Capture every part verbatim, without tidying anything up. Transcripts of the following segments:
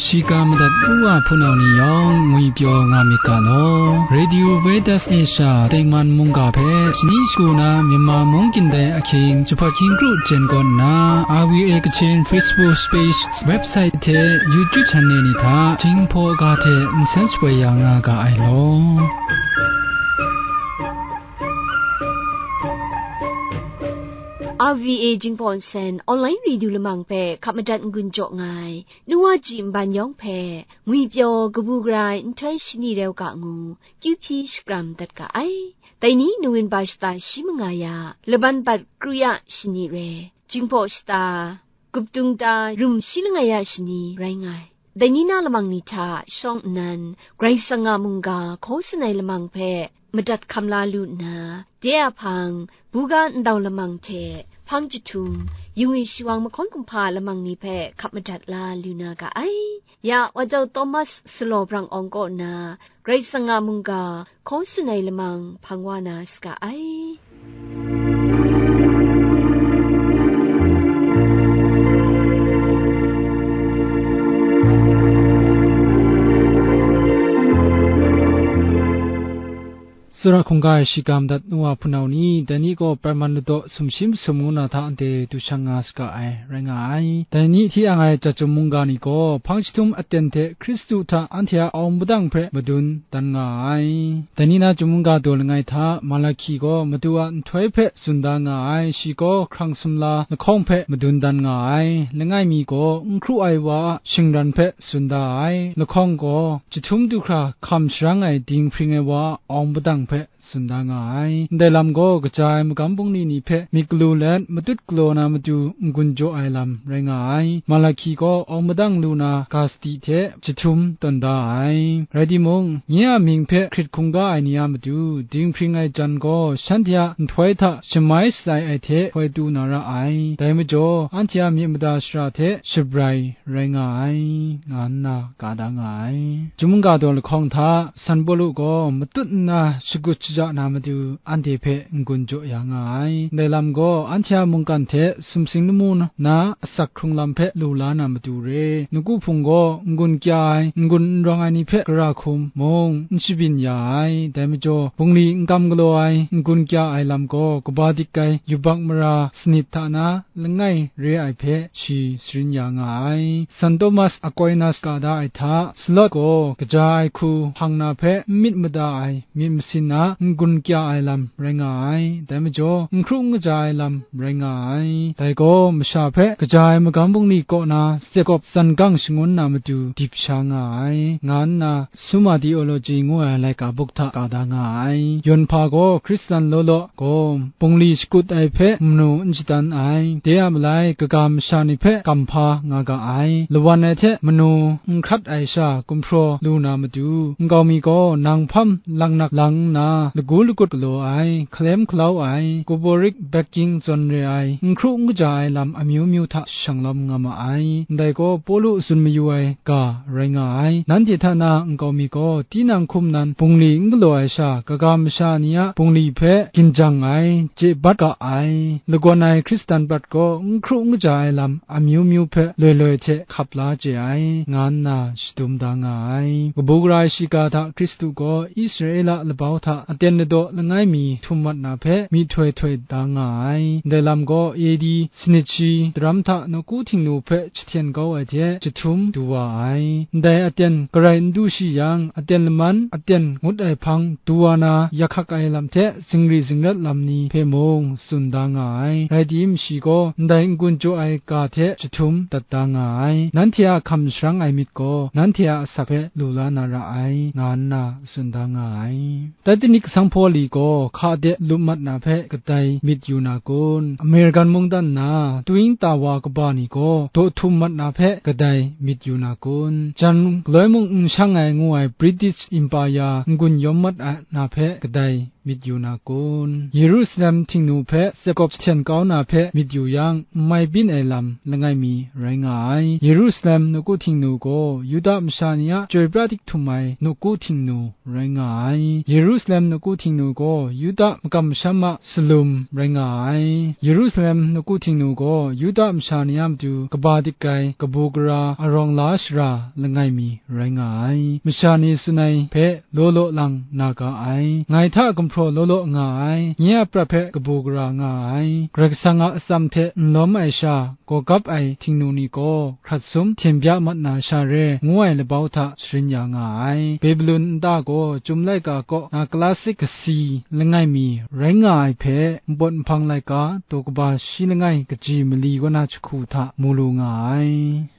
Shiga madat u wa hpunau ni yawng ngwi pyaw nga myit ga law. Radio Vedas Asia Taiman mungga hpe shani shagu na Myanmar mung kyin dai ahkying jahpat hkying kru jen kaw nna, R V A Kachin Facebook page, website hte YouTube channel ni hta Jinghpaw ga hte nsen shapoi ya nga ga ai law. R V A Jinghpaw Nsen online radio lamang hpe hkap madat n-gun jaw nga ai, Nuwa Ji Nban yawng hpe ngwi pyaw kabu gara ai nhtoi shani rau ga ngu, kyu hpyi shakram dat ga ai. Dai ni November shata shi manga ya, laban bat kru ya shani re, Jinghpaw shata, Guptung ta rum shi langai ya shani rai nga ai. Dai ni na lamang ni hta shawng nnan, Karai Kasang a mungga hkaw tsun ai lamang hpe madat hkam la lu nna, de a hpang, buga ndau lamang hte hpang jahtum, yung ai shawang mahkawn kumhpa lamang ni hpe hkap madat la lu na ga ai. Ya, Wa Jau Thomas Salaw Brang Awng kaw na Karai Kasang a mungga hkaw tsun ai lamang hpang wa na saga ai. Tsawra hkungga e shiga madat nu wa hpunau ni, dai ni gaw Paiman ladaw sumshi masum ngu na hta ante du shang nga saga ai, rai nga ai. Dai ni hti ang ai Jacum mungga ni gaw hpang jahtum aten hte Hkristu hta anhte a awng padang hpe madun dan nga ai. Dai ni na Jacum mungga daw langai hta Malahki gaw Madu a nhtoi hpe tsun da nga ai, shi gaw hkrang sumla lahkawng hpe madun dan nga ai. Langai mi gaw n hkru ai wa a shingran hpe tsun da ai. Lahkawng gaw jahtum du hkra hkam sharang ai dinghpring ai wa a awng padang hpe tsun da nga ai. Ndai lam gaw kaja ai magam bungli ni hpe myit galu let matut galaw na matu n-gun jaw ai lam rai nga ai. Malahki gaw awng padang lu na ga sadi hte jahtum tawn da ai. Rai timung, nye a mying hpe hkrit hkungga ai ni a matu dinghpring ai jan gaw shanhte a nhtoi hta shamai shatsai ai hte hkoi tu na ra ai. Dai majaw, anhte a myit mada shara hte shabrai rai nga ai, nga nna ka da nga ai. Jacum mungga daw lahkawng hta San Pawlu gaw matut nna shagut shaja na matu anhte hpe n-gun jaw ya nga ai. Ndai lam gaw anhte a mungkan hte sumsing lamu na asak hkrung lam hpe lu la na matu re. Nawku hpung gaw n-gun kya ai, n-gun n rawng ai ni hpe gara hkum mung n shabyin ya ai. Dai majaw, bungli n kam galaw ai, n-gun kya ai lam gaw kaba dik ai yubak mara sanit hta na langai re ai hpe shi sharin ya nga ai. San Tomas Aquinas ka da ai hta, Salawt gaw kaja ai hku hpang na hpe n myit mada ai myit masin a n-gun kya ai lam rai nga ai. Dai majaw, n hkru n kaja ai lam rai nga ai. Dai gaw masha hpe kaja ai magam bungli kaw na tsep kawp tsan gang shangun na matu dip sha nga ai, nga nna Summa Theology ngu ai laika buk hta ka da nga ai. Yawn hpa gaw Hkristan law law gaw bungli shakut ai hpe manu n shadan ai. De a malai kaga masha ni hpe kamhpa nga ga ai. Lawan ai hte manu n hkrat ai sha gumhpraw lu na matu, nkau mi gaw nang hpam laknak lang nna lagu lagut galaw ai, hkalem hkalau ai, kuborik beking zawn re ai, n hkru n kaja ai lam amyu myu hta shang lawm nga ma ai. Ndai gaw Pawlu tsun mayu ai ga rai nga ai. Nanhte hta na nkau mi gaw tinang hkum nan bungli n galaw ai sha, kaga masha ni a bungli hpe ginjang ai, chye bat ga ai, lagawn ai Hkristan prat gaw n hkru n kaja ai lam amyu myu hpe loi loi hte hkap la chye ai, nga nna shadum da nga ai. Kabu gara ai shiga hta Hkristu gaw Israela labau hta aten ladaw langai mi htum mat na hpe myihtoi htoi da nga ai. Ndai lam gaw A D sanit shi daram hta nawku Htingnu hpe jahten kau ai hte jahtum du wa ai. Ndai aten garai n du shi yang, aten laman aten ngut ai hpang du wa na yak hkak ai lam hte zingri zingrat lam ni hpe mung tsun da nga ai. Rai tim, shi gaw ndai n-gun jaw ai ga hte jahtum dat da nga ai. Nanhte a hkam sharang ai myit gaw nanhte a asak hpe lu la na ra ai, nga nna tsun da nga ai. Titanic sanghpaw li gaw hka de lup mat na hpe kadai myit yu na kun? American mungdan na tuwing tawa kaba ni gaw daw htum mat na hpe kadai myit yu na kun? Jan galoi mung n shang ai ngu ai British Empire n-gun yawm mat ai na hpe kadai myit yu na kun? Yerusalem Htingnu hpe Yakop jahten kau na hpe myit yu yang, n mai byin ai lam langai mi rai nga ai. Yerusalem nawku Htingnu gaw Yuda masha ni a chyoi pra dik htum ai nawku Htingnu rai nga ai. Yerusalem nawku Htingnu gaw Yuda makam masham a salum rai nga ai. Yerusalem nawku Htingnu gaw Yuda masha ni a matu kaba dik ai kabu gara arawng la shara langai mi rai nga ai. Masha ni tsun ai hpe law law lang na ga ai. Ngai hta gumhpraw law law nga ai, nye a prat hpe kabu gara nga ai. Karai Kasang a atsam hte n lawm ai sha, gawgap ai Htingnu ni gaw hkrat sum hten bya mat na sha re, ngu ai labau hta sharin ya nga ai. Babilon nta gaw Chyum laika kaw na kala sik kasi langai mi rai nga ai hpe, npawt nhpang laika daw kaba shi langai kaji mali kaw na jahku hta mu lu nga ai.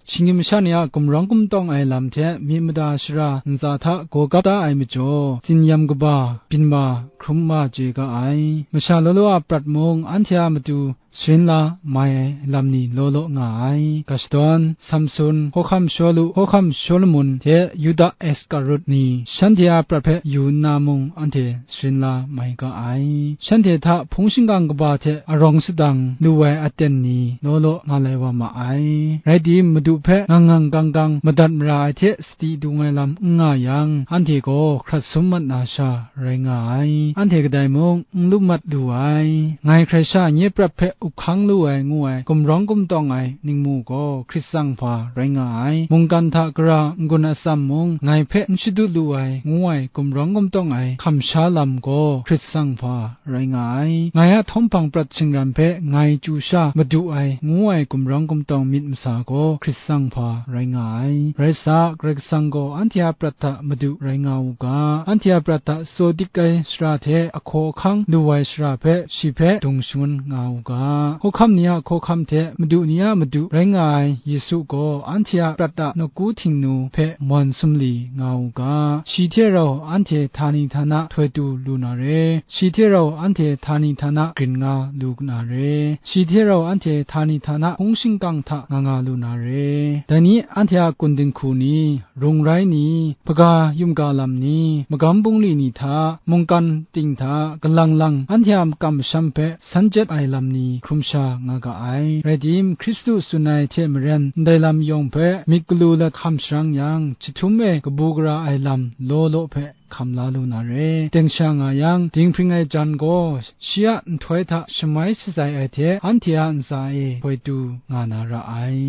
Shinggyim masha ni a gumrawng gumtawng ai lam hte myit mada shara ntsa hta gawgap da ai majaw, tsinyam kaba, byin ma hkrum ma chye ga ai. Masha law law a prat mung anhte a matu sharin la mai ai lam ni law law nga ai. Ga shadawn, Samsun, hkawhkam Shawlu, hkawhkam Shawlumon hte Yuda Iskarut ni shanhte a prat hpe yu nna mung anhte sharin la mai ga ai. Shanhte hta hpung shingkang kaba hte arawng sadang lu ai aten ni law law nga lai wa ma ai. Rai tim, Madu hpe ngang ngang gang gang madat mara ai hte sadi dung ai lam n nga yang, anhte gaw hkrat sum mat na sha rai nga ai. Anhte kadai mung n lu mat lu ai. Ngai hkrai sha nye prat hpe up hkang lu ai ngu ai gumrawng gumtawng ai ningmu gaw Hkrit tsang hpa rai nga ai. Mungkan hta gara n-gun atsam mung ngai hpe n shadut lu ai ngu ai gumrawng gumtawng ai hkam sha lam gaw Hkrit tsang hpa rai nga ai. Ngai a htawm hpang prat shingran hpe ngai chyu sha madu ai ngu ai gumrawng gumtawng myit masa gaw Hkrit tsang hpa rai nga ai. Rai sa, Karai Kasang gaw anhte a prat hta madu rai nga u ga, anhte a prat hta tsaw dik ai shara hte ahkaw ahkang lu ai shara hpe shi hpe dung shangun nga u ga. Hkawhkam ni a hkawhkam hte madu ni a madu rai nga ai Yesu gaw anhte a prat a nawku Htingnu hpe mawn sumli nga u ga. Shi hte rau anhte htani htana htoi tu lu na re. Shi hte rau anhte htani htana grin nga lu na re. Shi hte rau anhte htani htana hpung shingkang hta nga nga lu na re. Dai ni anhte a kun dinghku ni, rung rai ni, hpaga yumga lam ni, magam bungli ni hta, mungkan ting hta, galang lang anhte a makam masham hpe san chyet ai lam ni hkrum sha nga ga ai. Rai tim, Hkristu tsun ai hte maren, ndai lam yawng hpe myit galu lat hkam sharang yang, jahtum e kabu gara ai lam law law hpe hkam la lu na re. Teng sha nga yang, dinghpring ai jan gaw shi a nhtoi hta shamai shatsai ai hte, anhte a ntsa e htoi tu nga na ra ai.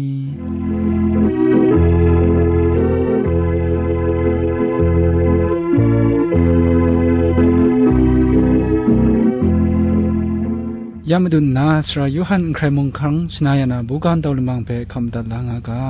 Ya madun nna, Sara Yawhan n hkrai mung hkang shana ya na buga ndaw lamang hpe hkam dat la nga ga.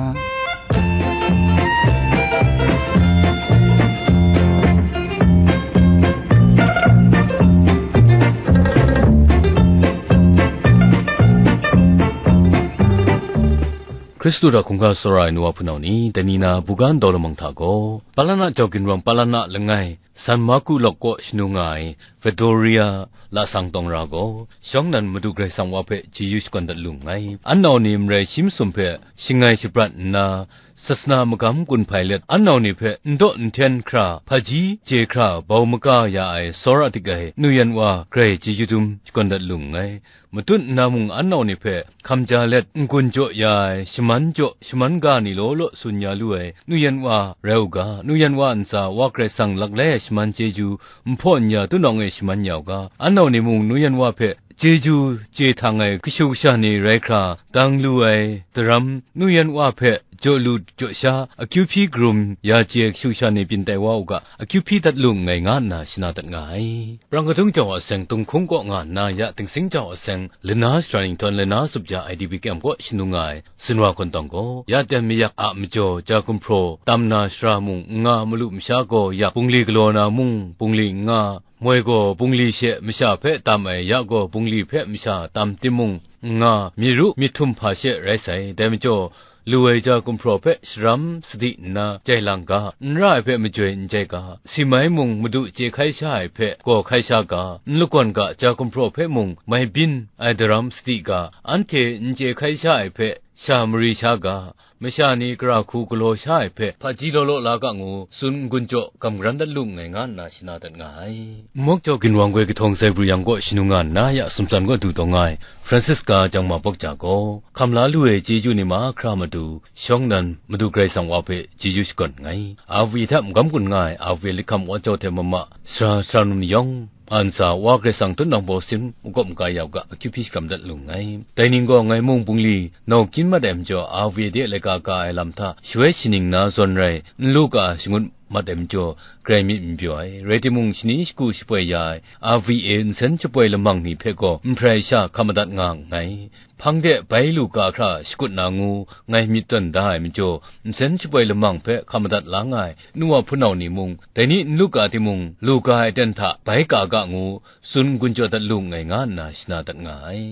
Hkristu hta hkungga tsawra ai nu wa hpunau ni, dai ni na buga ndaw lamang hta gaw, Palana jau ginrawng Palana langai, San Marku lawk kaw shanu nga ai Victoria lasang tawng ra gaw, shawng nnan Madu Karai Kasang wa hpe chyeju shakawn dat lu nngai. Anau ni marai shi masum hpe shangai shaprat nna, sasana magam gun hpai let, anau ni hpe n daw n hten hkra, hpaji chye hkra bau maka ya ai tsawra dik ai nu yan wa grai chyeju dum shakawn dat lu nngai. Matut nna mung anau ni hpe hkamja let n-gun jaw ya ai, shaman jaw, shaman ga ni law law tsun ya lu ai, nu yan wa rai u ga, nu yan wa ntsa, Wa Karai Kasang laklai a shaman chyeju, nhpaw nya tunawng e shaman ya u ga, anau ni mung nu yan wa hpe chyeju chye htang ai kashu kasha ni rai hkra, dang lu ai daram, nu yan wa hpe jaw lu jaw sha, akyu hpyi karum ya chye kashu kasha ni byin tai wa u ga, akyu hpyi dat lu nngai, nga nna shana dat nga ai. Prang kadung jau a seng, Tunghkung kaw nga nna ya Tingsing jau a seng, lana shara nhtawm lana tsup ja I D P K M kaw shanu nga ai, Sumwa Hkun Tawng gaw, ya ten mayak a majaw ja gumhpraw tam na shara mung n nga, malu masha gaw yak bungli galaw na mung bungli n nga, moi gaw bungli she masha hpe tam ai, ya gaw bungli hpe masha tam timung n nga, myit ru myit htum hpa she rai sai. Dai majaw, lu ai ja gumhpraw hpe sharam sadi nna jai lang ga, n ra ai hpe majoi n jai ga, si mai mung Madu chye hkai sha ai hpe gaw hkai sha ga, n lagawn ga, ja gumhpraw hpe mung mai byin ai daram sadi ga, anhte n chye hkai sha ai hpe sha mari sha ga, masha ni gara hku galaw sha ai hpe hpaji law law la ga ngu, tsun n-gun jaw gam garan dat lu nngai, nga nna shana dat nga ai. Mawk jaw ginwang goi kahtawng Zaibru yang kaw shanu nga nna, ya sumtsan kaw du taw nga ai Francisca Jangma Bawk Ja gaw, hkam la lu ai chyeju ni mahkra matu, shawng nnan Madu Karai Kasang Wa hpe chyeju shakawn nngai. Avi hta magam gun nga ai, avi a lit hkam wa jau hte mama, sara sara num ni yawng, a ntsa Wa Karai Kasang tut nang baw sin makawp maga ya u ga, akyu hpyi shakram dat lu nngai. Dai ning gaw, ngai mung bungli nau kyin mat ai majaw, avi de laika ka ai lam hta shawoi shaning na zawn rai, n lu ka shangut mat ai majaw, grai myit n pyaw ai. Rai timung, shani shagu shapoi ya ai, avi e nsen shapoi lamang ni hpe gaw, nhprai sha hkam madat nga nngai. Hpang de bai lu ga hkra shakut na ngu, ngai myit tawn da ai majaw, nsen shapoi lamang hpe hkam madat la nga ai nu wa hpunau ni mung, dai ni n lu ga timung, lu ga ai aten hta bai ka ga ngu, tsun n-gun jaw dat lu nngai, nga nna shana dat nga ai.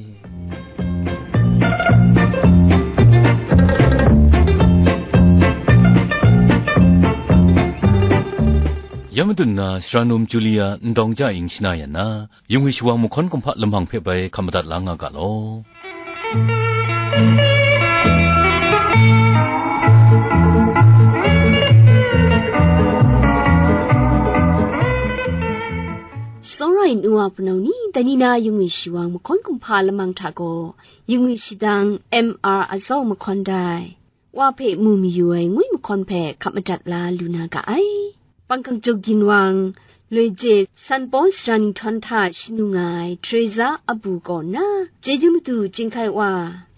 Ya madun na, sara num Julia Ndawng Ja Ing shana yan na, yung ai shawang mahkawn kumhpa lamang hpe bai hkam madat la nga ga law. Tsawra ai nu wa hpunau ni, dai ni na yung ai shawang mahkawn kumhpa lamang hta gaw, yung ai shadang M R Azau mahkawn dai, Wa hpe mu mayu ai ngwi mahkawn hpe hkap madat la lu na ga ai. Pangkang jaw ginwang, loi je san pawng sara ninghtawm hta shanu nga ai Teresa Abu kaw nna, chyeju matu chyinghkai wa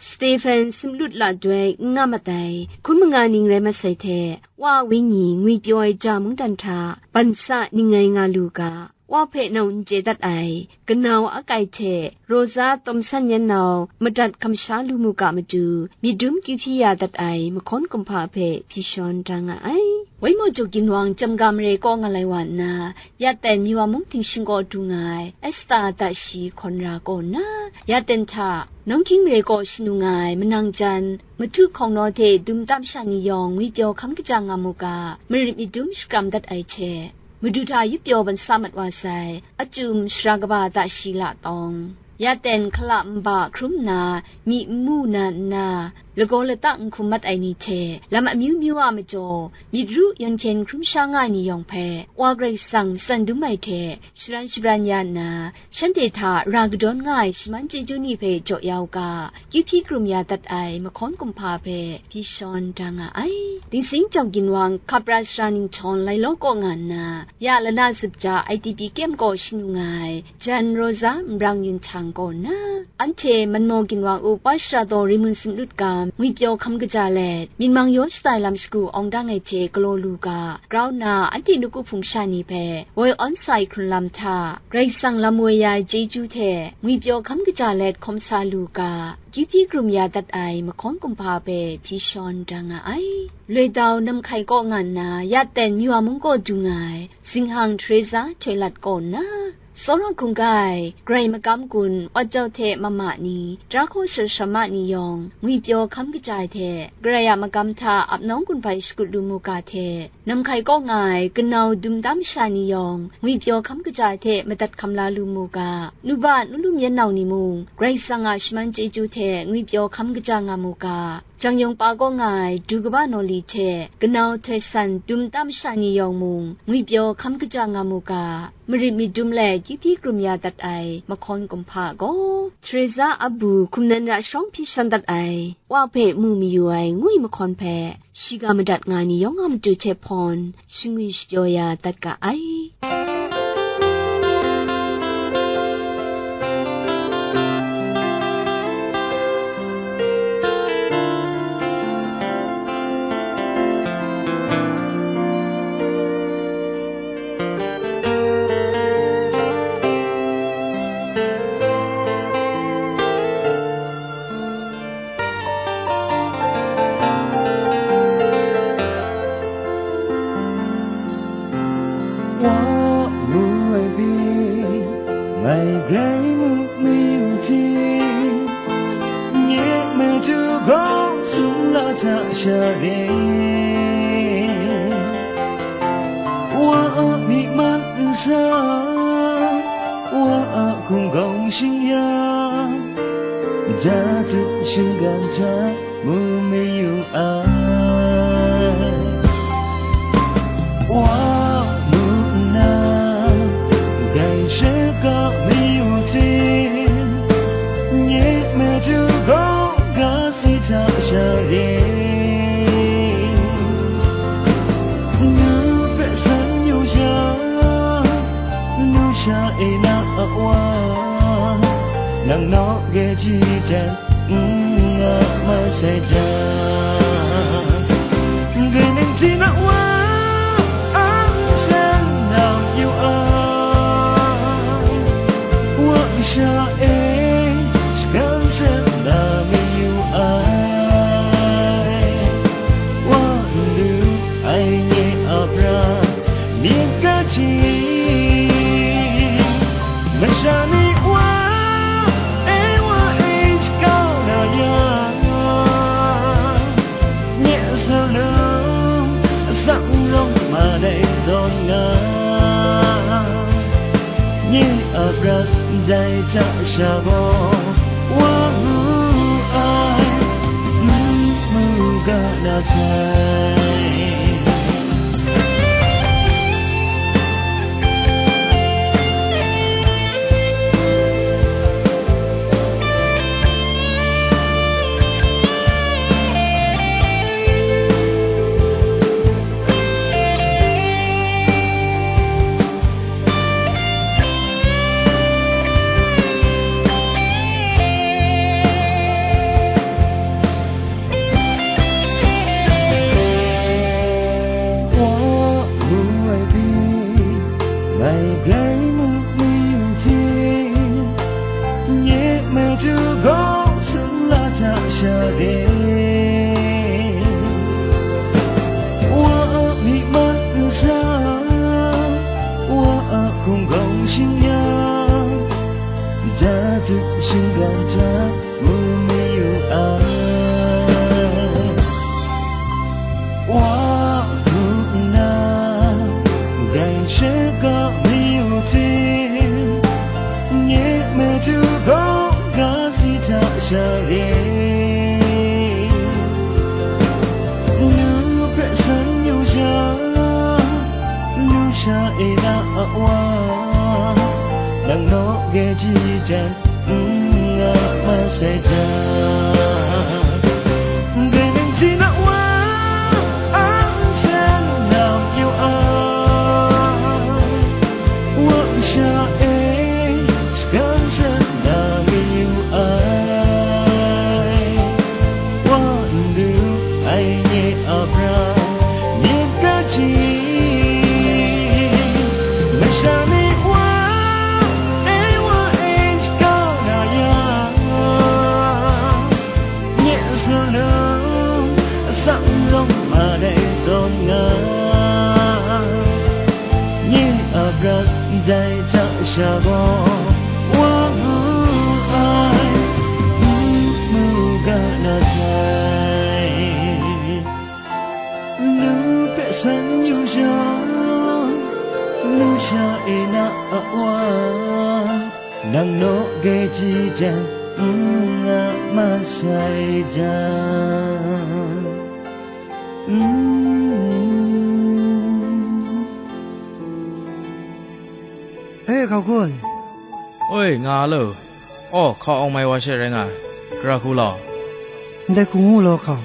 Stephen Simlut la doi n nga mat ai hkun manga ning rai masai hte, Wa wenyi ngwipyaw ai ja mungdan hta ban sa ning rai nga lu ga, Wa hpe nau n chye dat ai, kanau akai hte Rosa Tawmsan yan nau madat hkam sha lu mu ga matu, myit dum kyu hpyi ya dat ai mahkawn kumhpa hpe hpyi shawn da nga ai. Waimaw jaw ginwang chyam ga mare kaw nga lai wa nna, ya ten Miwa mung ting shingkaw du nga ai Esta Dashi Hkawn Ra kaw nna, ya ten hta Nawng Hkying mare kaw shanu nga ai manang jan, mahtu hkawng naw hte dum tam sha ni yawng ngwipyaw hkam kaja nga mu ga, marit myit dum shakram dat ai hte, Madu hta yup pyaw ban sa mat wa sai, a chyum sara kaba Dashi La Tawng. Ya ten hkala nba hkrum nna, myi n mu na nna, lagaw lata n hkum mat ai ni hte, lam amyu myu a majaw, myit ru yawn hkyen hkrum sha nga ai ni yawng hpe, Wa Karai Kasang matsan dum ai hte, sharan shabran ya nna, shanhte hta ra kadawn nga ai shaman chyeju ni hpe jaw ya u ga, kyu hpyi karum ya dat ai mahkawn kumhpa hpe hpyi shawn da nga ai. Dingsing jaw ginwang, hkap ra sara ninghtawm, Lailaw kaw nga nna, ya lana zup ja I T P kem kaw shanu nga ai, jan Rosa Nbrang Yun Htang kaw nna, anhte Manmaw ginwang up, Wa Shara Daw Rimun Simlut Gam, ngwipyaw hkam kaja let, myit mang yaw shatai lam shagu awng dang ai hte galaw lu ga, grau nna, anhte nawku hpung sha ni hpe woi awn sai hkrun lam hta, Karai Kasang lam woi ya ai chyeju hte, ngwipyaw hkam kaja let hkawm sa lu ga, kyu hpyi karum ya dat ai mahkawn kumhpa hpe hpyi shawn da nga ai. Loi dau Namhkai kaw nga nna, ya ten Miwa mung kaw du nga ai, zinghang Teresa Htoi Lat kaw nna, tsawra hkungga ai, grai makam gun, wat jau hte mama ni, tara hkaw sara sara ma ni yawng, ngwipyaw hkam kaja ai hte, Karai a magam hta ap nawng gun hpai shakut lu mu ga hte, Namhkai kaw nga ai, kanau dum tam masha ni yawng, ngwipyaw hkam kaja ai hte madat hkam la lu mu ga, nuba nu lum yan nau ni mung, Karai Kasang a shaman chyeju hte ngwipyaw hkam kaja nga mu ga, Jang yawng pa kaw nga ai, du kaba naw li hte, kanau htoi san dum tam masha ni yawng mung, ngwipyaw hkam kaja nga mu ga, marit myit dum let kyu hpyi karum ya dat ai mahkawn kumhpa gaw, Teresa Abu hkum nan ra sharawng hpyi shawn dat ai, Wa hpe mu mayu ai ngwi mahkawn hpe, shiga madat nga ni yawng a matu hte hpawn, shangwi shapyaw ya dat ga ai. 我母爱的，爱该母没有停，也没有空松了他下人。我你们上，我空空信仰，家族情感家。mu mayu ai. Wa mu nna, dai she ga mayu hte, nye matu gaw ga si hta sha re. Nu hpe san yu sha, nu sha e na a wa, nang naw gye ji jan, n nga masai jan. Gaining Ching a wa, ang shan nang yu ai. Wa sha e, shagang shan na mayu ai. Wa ndu ai nye a bra, myit ga ji. Masha ni wa e, wa e shakau na yang, nye salum atsam rawng ma dai zawn nga, nye a bra ndai hta sha gaw wa mu ai, n mu ga na sai. Wa mu ai pyi, ngai grai mu mayu hte, nye matu gaw sumla hta sha re. Wa a myi man nsa, wa a hkungga shing yang, ja du shinggan hta mu mayu ai. Wa mu nna, dai she ga mayu hte, nye matu gaw ga si hta sha re. Nu hpe san yu sha, nu sha e na a wa, nang naw gye ji jan, n nga masai jan. Gaining Ching a wa, ang shan nang yu ai. Wa sha e, shagang shan na mayu ai. Wa ndu ai nye a bra, myit ga ji. Masha ni wa e, wa e shakau na yang, nye salum atsam rawng ma dai zawn nga, nye a bra ndai hta sha gaw wa mu ai, n mu ga na sai. Nu hpe san yu sha, nu sha e na a wa, nang naw gye ji jan, n nga masai jan. Mm. E, hkau hkun. Oi, nga lo. Aw, hkau awng mai wa she rai nga ai. Gara hku law. Ndai hku ngu law hkau.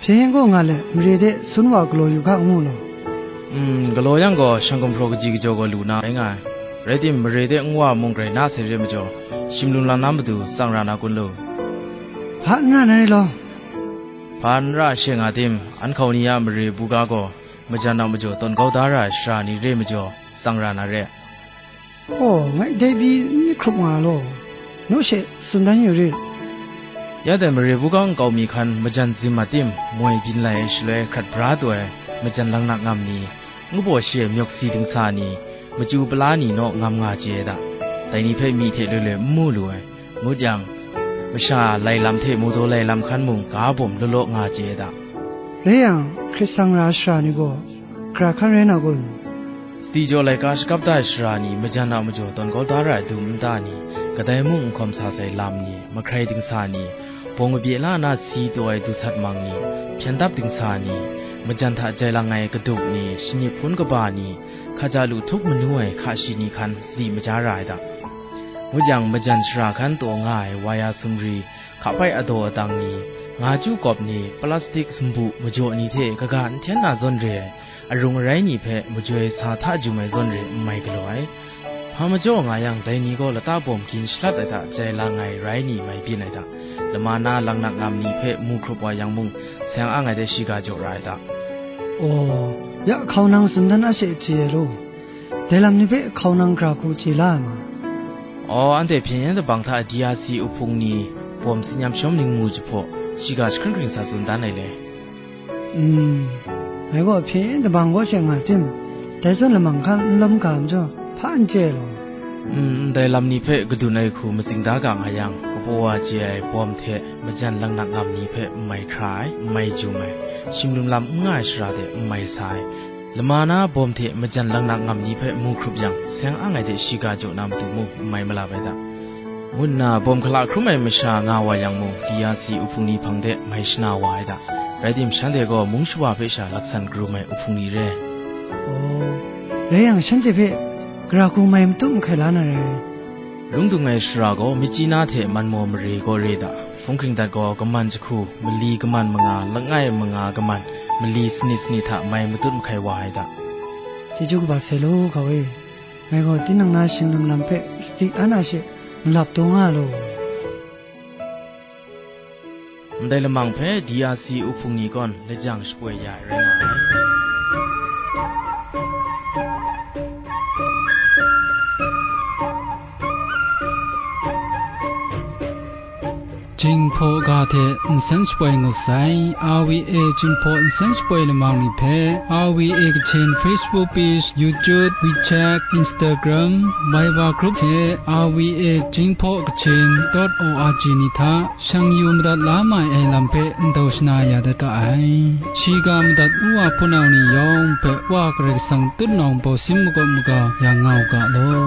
Hpyen yen gaw nga let, mare de sun wa galaw yu ga ngu law. Mm, galaw yang gaw, shang gumhpraw kaji kajaw gaw lu na rai nga ai. Rai tim, mare de nwa mung grai na sai re majaw, shim lung lang na matu tsang ra na kun lu? Hpa n ra na re law. Hpa n ra she nga tim, an hkau ni a mare buga gaw, majan a majaw tawn kau da ra ai sara ni re majaw, tsang ra na re. Aw, ngai dai pyi n myit hkrup nga law, naw she tsun dan yu rit. Ya dai mare buga nkau mi hkan majan zim mat tim, moi byin lai ai shaloi hkrat bra taw ai majan laknak ngam ni, ngu baw shi ai myawk si dingsa ni, machyu pala ni naw ngam nga chye ai da. Dai ni hpe myi hte loi loi n mu lu ai, ngut yang, masha lai lam hte majaw lai lam hkan mung ga bawm law law nga chye ai da. Rai yang, hkrit tsang ra ai sara ni gaw, gara hkan rai na kun? Sadi jaw laika shakap da ai sara ni, majan a majaw tawn kau da ra ai dum nta ni, kadai mung n hkawm sa sai lam ni, mahkrai dingsa ni, bawng mabye la na si taw ai dusat mang ni, hpyen dap dingsa ni, majan hta jai lang ai kaduk ni, shani hpun kaba ni, hkaja lu htup manu ai hka shi ni hkan sadi maja ra ai ta. Ngut yang, majan shara hkan taw nga ai waya sumri, hkapai adaw adang ni, nga chyu kawp ni, plastik sumbu majaw ni hte kaga n hten na zawn re ai, arung arai ni hpe majoi sa hta jum ai zawn re n mai galaw ai. Hpa majaw nga yang, dai ni gaw lata bawm gin shalat ai hta jai lang ai rai ni mai byin ai hta, lama na laknak ngam ni hpe mu hkrup wa yang mung, seng ang ai de shiga jaw ra ai ta. Aw, ya hkaunang tsun dan a she chye ai law, dai lam ni hpe hkaunang gra hku chye la ai ma? Aw, anhte hpyen yen dabang hta D R C uhpung ni bawm tsin yam shawm ning mu jahpaw, shiga jahkring hkring sa tsun dan ai le. Mm, ngai gaw hpyen yen dabang kaw she nga tim, dai zawn lamang hkan n lawm ga majaw, hpa n chye ai law. Mm, ndai lam ni hpe kadun ai hku matsing da ga nga yang, kapaw wa chye ai bawm hte majan laknak ngam ni hpe n mai hkra ai, n mai jum ai, shinglim lam n nga ai shara de n mai sa ai, lama na bawm hte majan laknak ngam ni hpe mu hkrup yang, seng ang ai de shiga jaw na matu mung n mai malap ai ta, ngu nna bawm hkala hkrum ai masha nga wa yang mung, D R C uhpung ni hpang de mai shana wa ai ta. Rai tim, shanhte gaw mung shawa hpe sha laksan karum ai uhpung ni re. Aw, rai yang, shanhte hpe gara hku mai matut mahkai la na rai. Lung dung ai shara gaw, myit chyi na hte man maw mare gaw re ta, hpung hkring dat gaw, kaman jahku, mali kaman manga, langai manga kaman, mali sanit sanit hta mai matut mahkai wa ai ta. Chyeju kaba sai law, hkau e. Ngai gaw tinang na shinglim lam hpe sadi an a she malap taw nga law. Ndai lamang hpe D R C uhpung ni gaw lajang shapoi ya ai rai nga ai. Jinghpaw ga hte nsen shapoi ngut sai. R V A Jinghpaw nsen shapoi lamang ni hpe R V A Kachin Facebook page, YouTube, WeChat, Instagram, Viber group hte R V A Jinghpaw Kachin dot O R G ni hta shang yu madat la mai ai lam hpe ndau shana ya dat ga ai. Shiga madat u wa hpunau ni yawng hpe Wa Karai Kasang tutnawng bawsin makawp maga ya nga u ga law.